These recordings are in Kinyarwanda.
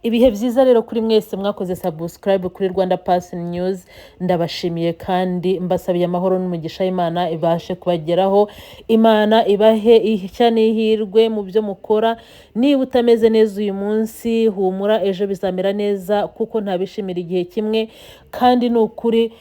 Ibihe byiza rero kuri mwese mwakoze subscribe kuri Rwanda Pass News. Ndabashimiye kandi mbasabiye amahoro n'umugisha w'Imana ibashe kubageraho. Imana ibahe ishya n'ihirwe mu byo mukora. Niba utameze neza uyu munsi, humura, ejo bizamera neza, kuko ntabishimira igihe kimwe. Kandi ni ukuri,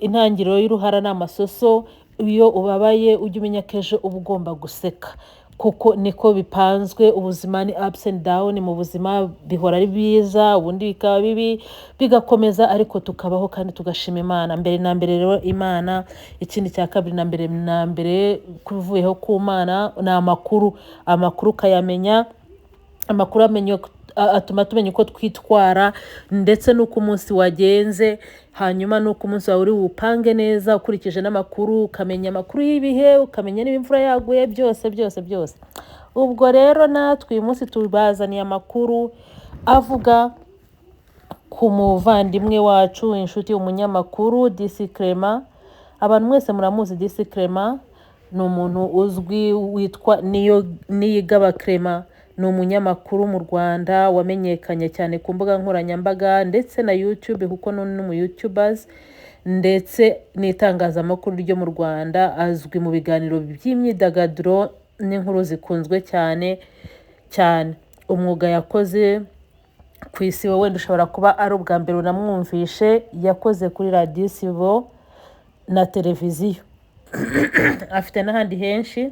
intangiriro y'uruhara ni amasoso. Iyo ubabaye, ujye umenya ko ejo uba ugomba guseka, kuko niko bipanzwe. Ubuzima ni ups and down. Mu buzima bihora ari byiza, ubundi bikaba bibi, bigakomeza, ariko tukabaho kandi tugashima Imana mbere na mbere. Rero Imana, ikindi cya kabiri na mbere na mbere kuvuyeho ku Mana, ni amakuru. Amakuru ukayamenya, amakuru amenya atuma tumenya uko twitwara ndetse n'uko umunsi wagenze, hanyuma n'uko umunsi wawe uri buwupange neza ukurikije n'amakuru, ukamenya amakuru y'ibihe, ukamenya niba imvura yaguye, byose byose byose. Ubwo rero natwe uyu munsi tubazaniye amakuru avuga ku muvandimwe wacu, inshuti, umunyamakuru Disi Clement. Abantu mwese muramuzi. Disi Clement ni umuntu uzwi witwa niyo Niyigaba Clement. Ni umunyamakuru mu Rwanda wamenyekanye cyane ku mbuga nkoranyambaga ndetse na YouTube, kuko ni n'umu YouTubers, ndetse n'itangazamakuru ryo mu Rwanda. Azwi mu biganiro by'imyidagaduro n'inkuru zikunzwe cyane cyane. Umwuga yakoze ku Isibo, wenda ushobora kuba ari ubwa mbere unamwumvishe, yakoze kuri Radiyo Isibo na televiziyo, afite n'ahandi henshi.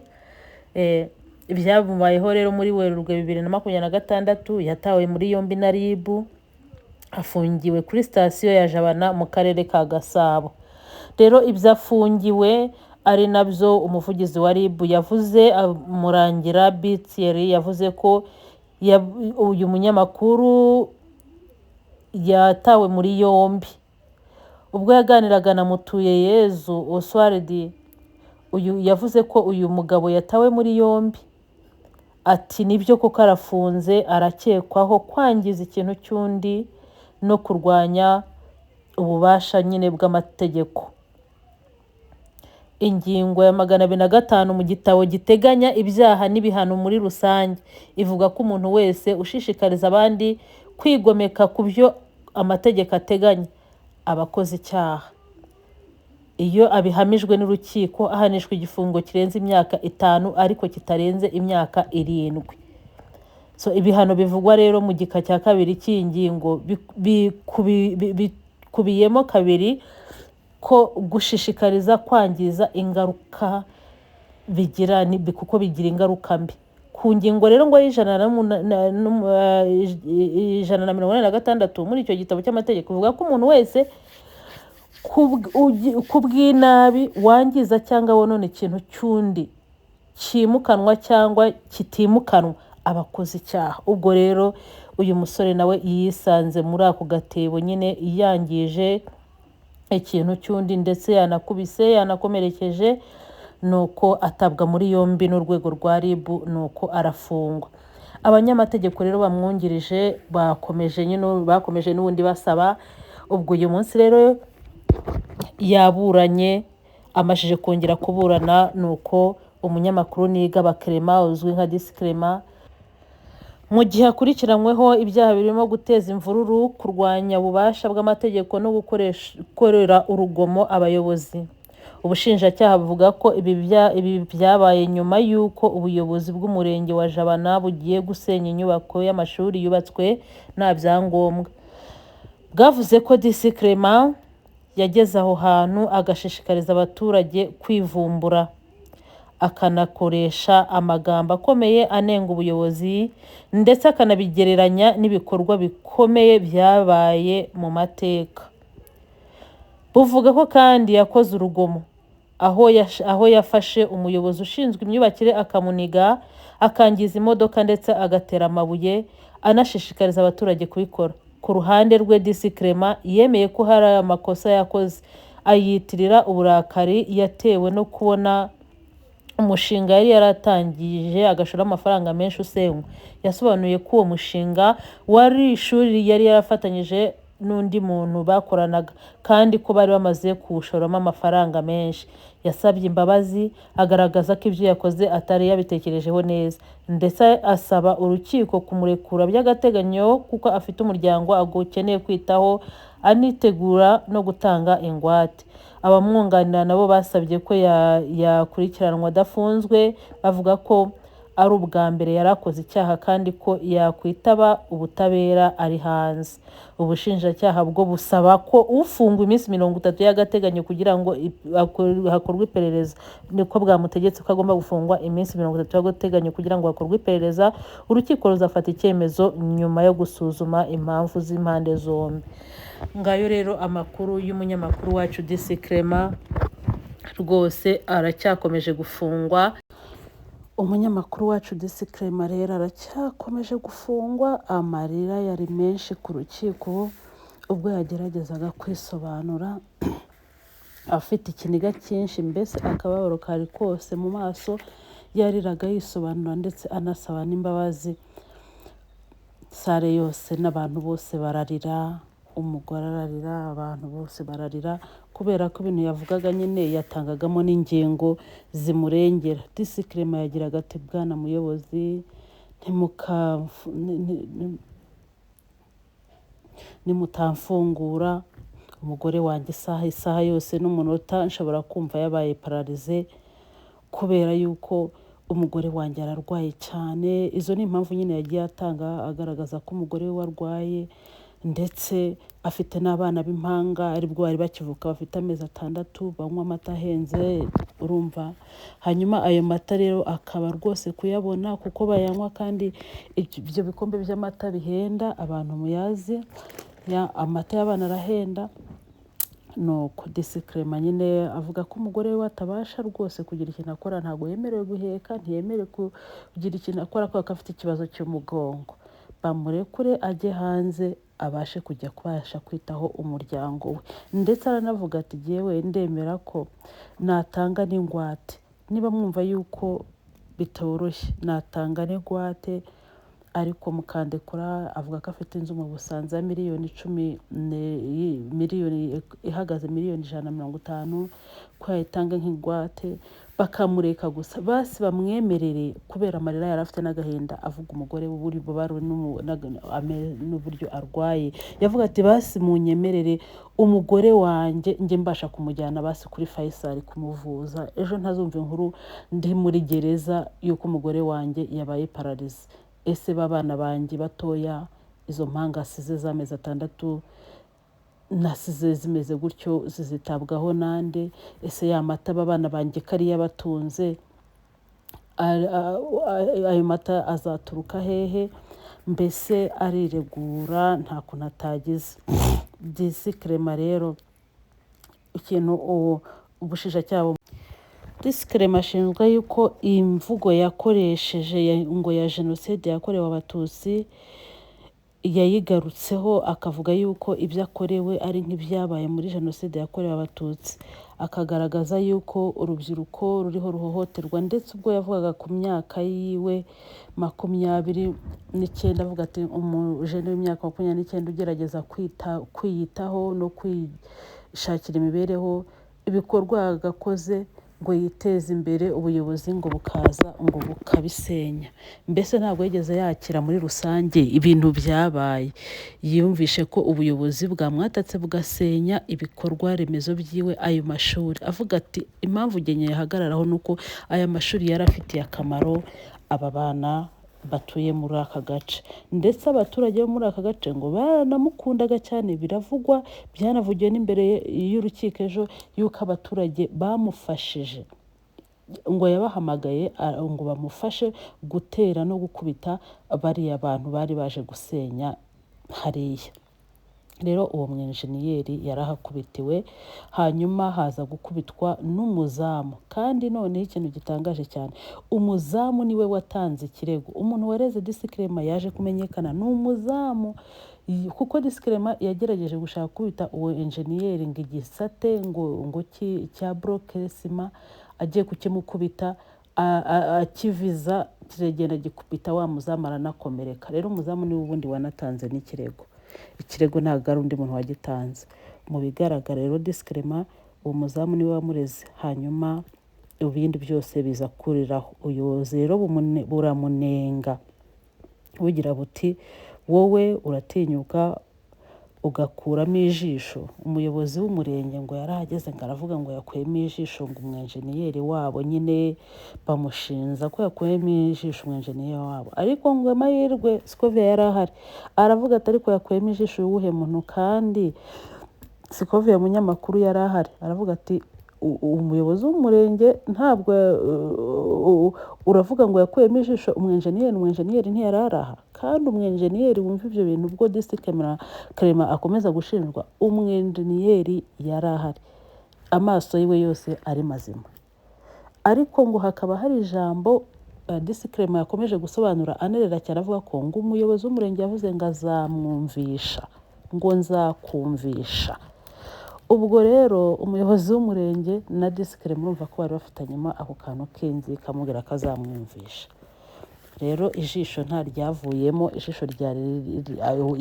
Ibyamubayeho rero, muri Werurwe 2026 yatawe muri yombi na RIB, afungiwe kuri sitasiyo ya Jabana mu Karere ka Gasabo. Rero ibyo afungiwe, ari nabyo umuvugizi wa RIB yavuze, Murangira B Thierry, yavuze ko uyu munyamakuru yatawe muri yombi ubwo yaganiraga na Mutuyeyezu Oswald. Uyu yavuze ko uyu mugabo yatawe muri yombi, ati: "Nibyo koko arafunze, arakekwaho kwangiza ikintu cy'undi no kurwanya ububasha nyine bw'amategeko." Ingingo ya 205 mu gitabo giteganya ibyaha n'ibihano muri rusange ivuga ko umuntu wese ushishikariza abandi kwigomeka ku byo amategeko ateganya aba akoze icyaha. Iyo abihamijwe n'urukiko, ahanishwa igifungo kirenze imyaka 5 ariko kitarenze imyaka 7. So ibihano bivugwa rero mu gika cya kabiri cy'iyi ngingo bikubiyemo kabiri ko gushishikariza kwangiza, ingaruka bigira kuko bigira ingaruka mbi. Ku ngingo rero ngo y'ijana na muna- na- n'umu- eh, 186 muri icyo gitabo cy'amategeko ivuga ko umuntu wese ku bw'inabi wangiza cyangwa wonona ikintu cy'undi cyimukanwa cyangwa kitimukanwa aba akoze icyaha. Ubwo rero uyu musore nawe yisanze muri ako gatebo nyine, yangije ikintu cy'undi, ndetse yanakubise, yanakomerekeje, nuko atabwa muri yombi n'urwego rwa RIB, nuko arafungwa. Abanyamategeko rero bamwungirije bakomeje nyine, bakomeje n'ubundi basaba. Ubwo uyu munsi rero yaburanye, amajije kongera kuburana, nuko umunyamakuru Niyigaba Clement uzwi nka Disi Clement, mu gihe akurikiranyweho ibyaha birimo guteza imvururu, kurwanya ububasha bw'amategeko no gukorera urugomo abayobozi. Ubushinjacyaha buvuga ko ibi byabaye nyuma y'uko ubuyobozi bw'Umurenge wa Jabana bugiye gusenya inyubako y'amashuri yubatswe nta byangombwa. Bwavuze ko Disi Clement yageze aho hantu agashishikariza abaturage kwivumbura, akanakoresha amagambo akomeye anenga ubuyobozi, ndetse akanabigereranya n'ibikorwa bikomeye byabaye mu mateka. Buvuga ko kandi yakoze urugomo aho yafashe umuyobozi ushinzwe imyubakire akamuniga, akangiza imodoka, ndetse agatera amabuye, anashishikariza abaturage kubikora. Ku ruhande rwe, Disi Clement yemeye ko hari amakosa yakoze, ayitirira uburakari yatewe no kubona umushinga yari yaratangije agashora amafaranga menshi usenywa. Yasobanuye ko uwo mushinga wari ishuri yari yarafatanyije n'undi muntu bakoranaga, kandi ko bari bamaze kuwushoramo amafaranga menshi. Yasabye imbabazi, agaragaza ko ibyo yakoze atari yabitekerejeho neza, ndetse asaba urukiko kumurekura by'agateganyo kuko afite umuryango agukeneye kwitaho, anitegura no gutanga ingwate. Abamwunganira nabo basabye ko yakurikiranwa adafunzwe, bavuga ko ari ubwa mbere yari akoze icyaha kandi ko yakwitaba ubutabera ari hanze. Ubushinjacyaha bwo busaba ko ufungwa iminsi 30 y'agateganyo kugira ngo hakorwe iperereza. Niko bwamutegetse ko agomba gufungwa iminsi 30 y'agateganyo kugira ngo hakorwe iperereza. Urukiko ruzafata icyemezo nyuma yo gusuzuma impamvu z'impande zombi. Ngayo rero amakuru y'umunyamakuru wacu Disi Clement, rwose aracyakomeje gufungwa. Umunyamakuru wacu Disi Clement rero aracyakomeje gufungwa. Amarira yari menshi ku rukiko ubwo yageragezaga kwisobanura, afite ikiniga cyinshi, mbese akababaro kari kose mu maso. Yariraga yisobanura ndetse anasaba n'imbabazi. Sare yose n'abantu bose bararira, umugore ararira, abantu bose bararira, kubera ko ibintu yavugaga nyine yatangagamo n'ingingo zimurengera. Disi Clement yagiraga ati: "Bwana muyobozi, nimutamfungura umugore wanjye isaha isaha yose n'umunota nshobora kumva yabaye paralysé, kubera yuko umugore wanjye ararwaye cyane." Izo ni impamvu nyine yagiye atanga, agaragaza ko umugore we arwaye, ndetse afite n'abana b'impanga aribwo bari bakivuka, bafite amezi 6, banywa amata ahenze, urumva. Hanyuma ayo mata rero akaba rwose kuyabona kuko bayanywa, kandi ibyo bikombe by'amata bihenda, abantu muyazi ya, amata y'abana arahenda. Nuko Disi Clement nyine avuga ko umugore we atabasha rwose kugira ikintu akora, ntabwo yemerewe guheka, ntiyemerewe kugira ikintu akora kubera ko afite ikibazo cy'umugongo. Bamurekure ajye hanze abashe kujya kubasha kwitaho umuryango we. Ndetse aranavuga ati: "Jyewe ndemera ko natanga n'ingwate, niba mwumva yuko bitoroshye natanga n'ingwate, ariko mukandekura." Avuga ko afite inzu mu Busanza ya miliyoni cumi miliyoni ihagaze miliyoni 150, ko yayitanga nk'ingwate bakamureka gusa, basi bamwemerere, kubera amarira yari afite n'agahinda, avuga umugore we uri bubare n'uburyo arwaye. Yavuga ati: "Basi munyemerere umugore wanjye njye mbasha kumujyana basi kuri Faisal kumuvuza, ejo ntazumva inkuru ndi muri gereza y'uko umugore wanjye yabaye paralysé. Ese b'abana banjye batoya, izo mpanga asize z'amezi 6 nasize zimeze gutyo, zizitabwaho nande? Ese ya mata aba bana banjye kariya batunze, ayo mata azaturuka hehe?" Mbese ariregura, nta kuntu atagize Disi Clement. Rero ikintu ubu ubushinjacyaha, Disi Clement ashinjwa yuko imvugo yakoresheje ngo ya jenoside yakorewe Abatutsi yayigarutseho, akavuga yuko ibyo akorewe ari nk'ibyabaye muri jenoside yakorewe Abatutsi, akagaragaza yuko urubyiruko ruriho ruhohoterwa. Ndetse ubwo yavugaga ku myaka yiwe 29, avuga ati umujene w'imyaka 29 ugerageza kwiyitaho no kwishakira imibereho, ibikorwa yagakoze ngo yiteze imbere, ubuyobozi ngo bukaza ngo bukabisenya. Mbese ntabwo yigeze yakira muri rusange ibintu byabaye, yumvishe ko ubuyobozi bwamwatatse bugasenya ibikorwa remezo byiwe, ayo mashuri. Avuga ati impamvu ngenye yahagararaho ni uko aya mashuri yari afitiye akamaro aba bana batuye muri aka gace, ndetse abaturage bo muri aka gace ngo baranamukundaga cyane. Biravugwa, byanavugiwe n'imbere y'urukiko ejo, yuko abaturage bamufashije, ngo yabahamagaye ngo bamufashe gutera no gukubita bariya bantu bari baje gusenya hariya. Rero uwo mwenjeniyeri yarahakubitiwe, hanyuma haza gukubitwa n'umuzamu. Kandi noneho ikintu gitangaje cyane, umuzamu niwe watanze ikirego. Umuntu wareze Disi Clement yaje kumenyekana ni umuzamu, kuko Disi Clement yagerageje gushaka gukubita uwo enjeniyeri ngo igisate ngo cya bloc ciment, agiye kukimukubita akiviza kiragenda gikubita wa muzamu, aranakomereka. Rero umuzamu niwe ubundi wanatanze n'ikirego. Ikirego ntabwo ari undi muntu wagitanze. Mu bigaragara rero DC Clement, uwo muzamu niwe wamureze, hanyuma ibindi byose biza kuriraho. Ubuyobozi rero buramunenga bugira buti: "Wowe uratinyuka ugakuramo ijisho." Umuyobozi w'umurenge ngo yarahageze, ngo aravuga ngo yakuyemo ijisho ngo umwenjeniyeri wabo nyine, bamushinza ko yakuyemo ijisho umwenjeniyeri wabo. Ariko ngo amahirwe Scovia yari ahari, aravuga ati: "Ariko yakuyemo ijisho uwuhe muntu?" Kandi Scovia munyamakuru yari ahari, aravuga ati: "Umuyobozi w'umurenge ntabwo uravuga ngo yakuyemo ijisho umwenjeniyeri, umwenjeniyeri ntiyari ari aha." Kandi umwenjeniyeri, wumva ibyo bintu, ubwo DC Clement akomeza gushinjwa, umwenjeniyeri yari ahari, amaso yiwe yose ari mazima. Ariko ngo hakaba hari ijambo DC Clement yakomeje gusobanura anerera cyane, avuga ko ngo umuyobozi w'umurenge yavuze ngo azamwumvisha, ngo nzakumvisha. Ubwo rero umuyobozi w'umurenge na DC Clement urumva ko bari bafitanyemo ako kantu k'inzi, kamubwira ko azamwumvisha. Rero ijisho nta ryavuyemo, ijisho ryari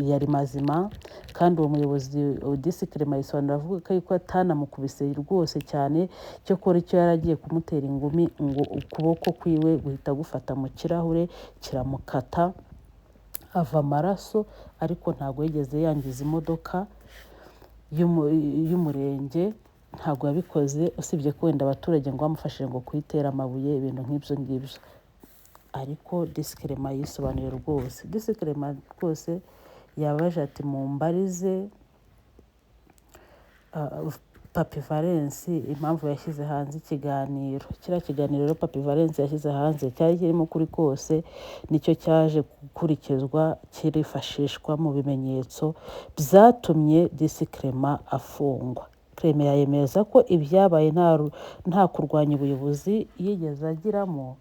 yari mazima. Kandi uwo muyobozi, DC Clement yisobanura avuga ko yuko atanamukubise rwose cyane, cyokora icyo yari agiye kumutera ingumi, ngo ukuboko kwiwe guhita gufata mu kirahure kiramukata, ava amaraso, ariko ntabwo yigeze yangiza imodoka y'umurenge, ntabwo yabikoze, usibye ko wenda abaturage ngo bamufashije ngo kuyitera amabuye, ibintu nk'ibyo ngibyo. Ariko DC Clement yisobanuye rwose, DC Clement rwose yabaje ati: "Mumbarize Papi Valens impamvu yashyize hanze ikiganiro." Kiriya kiganiro rero Papi Valens yashyize hanze cyari kirimo ukuri kose, nicyo cyaje gukurikizwa, kirifashishwa mu bimenyetso byatumye DC Clement afungwa. Clement yemeza ko ibyabaye nta kurwanya ubuyobozi yigeze agiramo,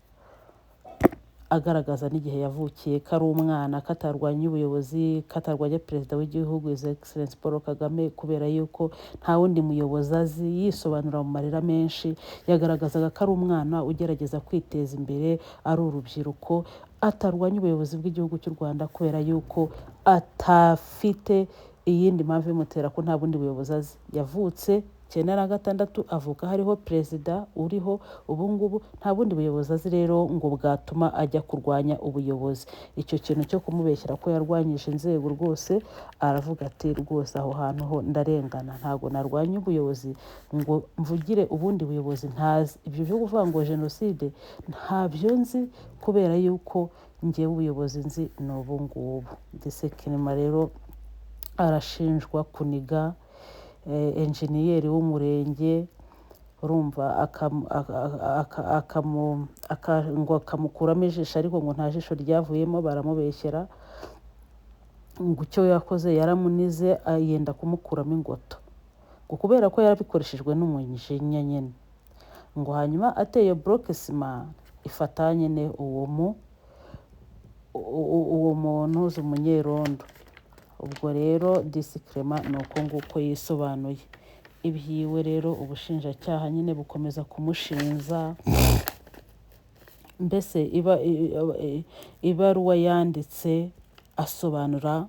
agaragaza n'igihe yavukiye, ko ari umwana, ko atarwanya ubuyobozi, ko atarwanya perezida w'igihugu His Excellence Paul Kagame, kubera yuko nta wundi muyobozi azi. Yisobanura mu marira menshi, yagaragazaga ko ari umwana ugerageza kwiteza imbere, ari urubyiruko, atarwanya ubuyobozi bw'igihugu cy'u Rwanda kubera yuko atafite iyindi mpamvu imutera, ko nta bundi buyobozi azi. Yavutse 96, avuka hariho perezida uriho ubu ngubu, nta bundi buyobozi azi rero ngo bwatuma ajya kurwanya ubuyobozi. Icyo kintu cyo kumubeshyera ko yarwanyije inzego, rwose aravuga ati: "Rwose aho hantu ho ndarengana, ntabwo narwanya ubuyobozi ngo mvugire ubundi buyobozi ntazi. Ibyo byo kuvuga ngo jenoside ntabyo nzi, kubera yuko ngewe ubuyobozi nzi ni ubu ngubu." DC Clement rero arashinjwa kuniga enjeniyeri w'umurenge, urumva ngo akamukuramo ijisho, ariko ngo nta jisho ryavuyemo, baramubeshyera. Ngo icyo yakoze yaramunize, yenda kumukuramo ingoto, ngo kubera ko yarabikoreshejwe n'umujinya nyine. Ngo hanyuma ateye bloc ciment ifata nyine uwo muntu uzi umunyerondo. Ubwo rero DC Clement ni uko nguko yisobanuye ibyiwe. Rero ubushinjacyaha nyine bukomeza kumushinza, mbese iba ibaruwa yanditse asobanura,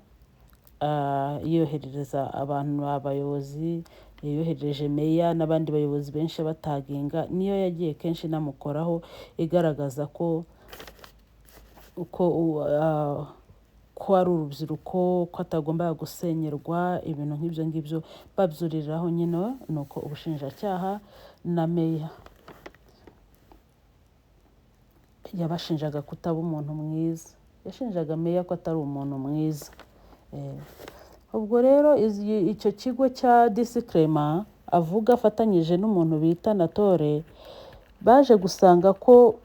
yoherereza abantu, abayobozi, yoherereje meya n'abandi bayobozi benshi bataginga, niyo yagiye kenshi inamukoraho, igaragaza ko uko ko ari urubyiruko, ko atagomba gusenyerwa, ibintu nk'ibyo ngibyo babyuririraho nyine. Ni uko ubushinjacyaha na meya yabashinjaga kutaba umuntu mwiza, yashinjaga meya ko atari umuntu mwiza. Ubwo rero icyo kigo cya DC Clement avuga afatanyije n'umuntu bita Anatole, baje gusanga ko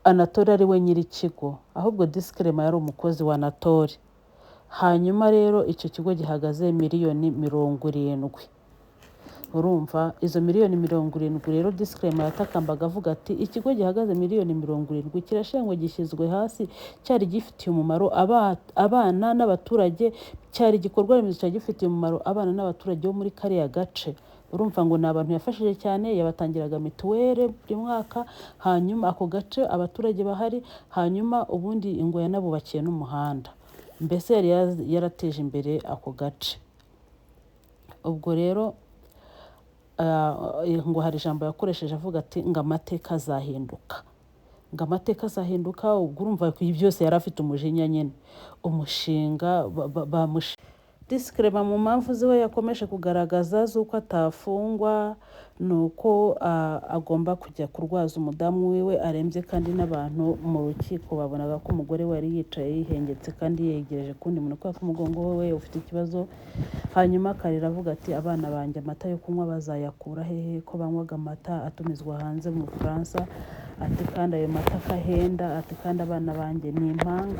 Anatole ari we nyir'ikigo, ahubwo DC Clement yari umukozi wa Anatole. Hanyuma rero icyo kigo gihagaze miliyoni 70. Urumva izo miliyoni 70 rero, DC Clement yatakambaga avuga ati: "Ikigo gihagaze miliyoni 70 kirashengwe, gishyizwe hasi, cyari gifitiye umumaro abana n'abaturage, cyari igikorwa remezo cyari gifitiye umumaro abana n'abaturage bo muri kariya gace." Urumva ngo ni abantu yafashije cyane, yabatangiraga mituweli buri mwaka, hanyuma ako gace abaturage bahari, hanyuma ubundi ngo yanabubakiye n'umuhanda. Mbese yari yarateje imbere ako gace. Ubwo rero ngo hari ijambo yakoresheje avuga ati ngo amateka azahinduka, ngo amateka azahinduka. Ubwo urumva ko ibi byose yari afite umujinya nyine, umushinga Disclaimer, mu mpamvu ziwe yakomeje kugaragaza z'uko atafungwa ni uko agomba kujya kurwaza umudamu wiwe arembye, kandi n'abantu mu rukiko babonaga ko umugore we yari yicaye yihengetse kandi yegereje kundi muntu kubera ko umugongo we ufite ikibazo. Hanyuma akarira avuga ati abana banjye amata yo kunywa bazayakura hehe, ko banywaga amata atumizwa hanze mu Bufaransa, ati kandi ayo mata akahenda, ati kandi abana banjye ni impanga.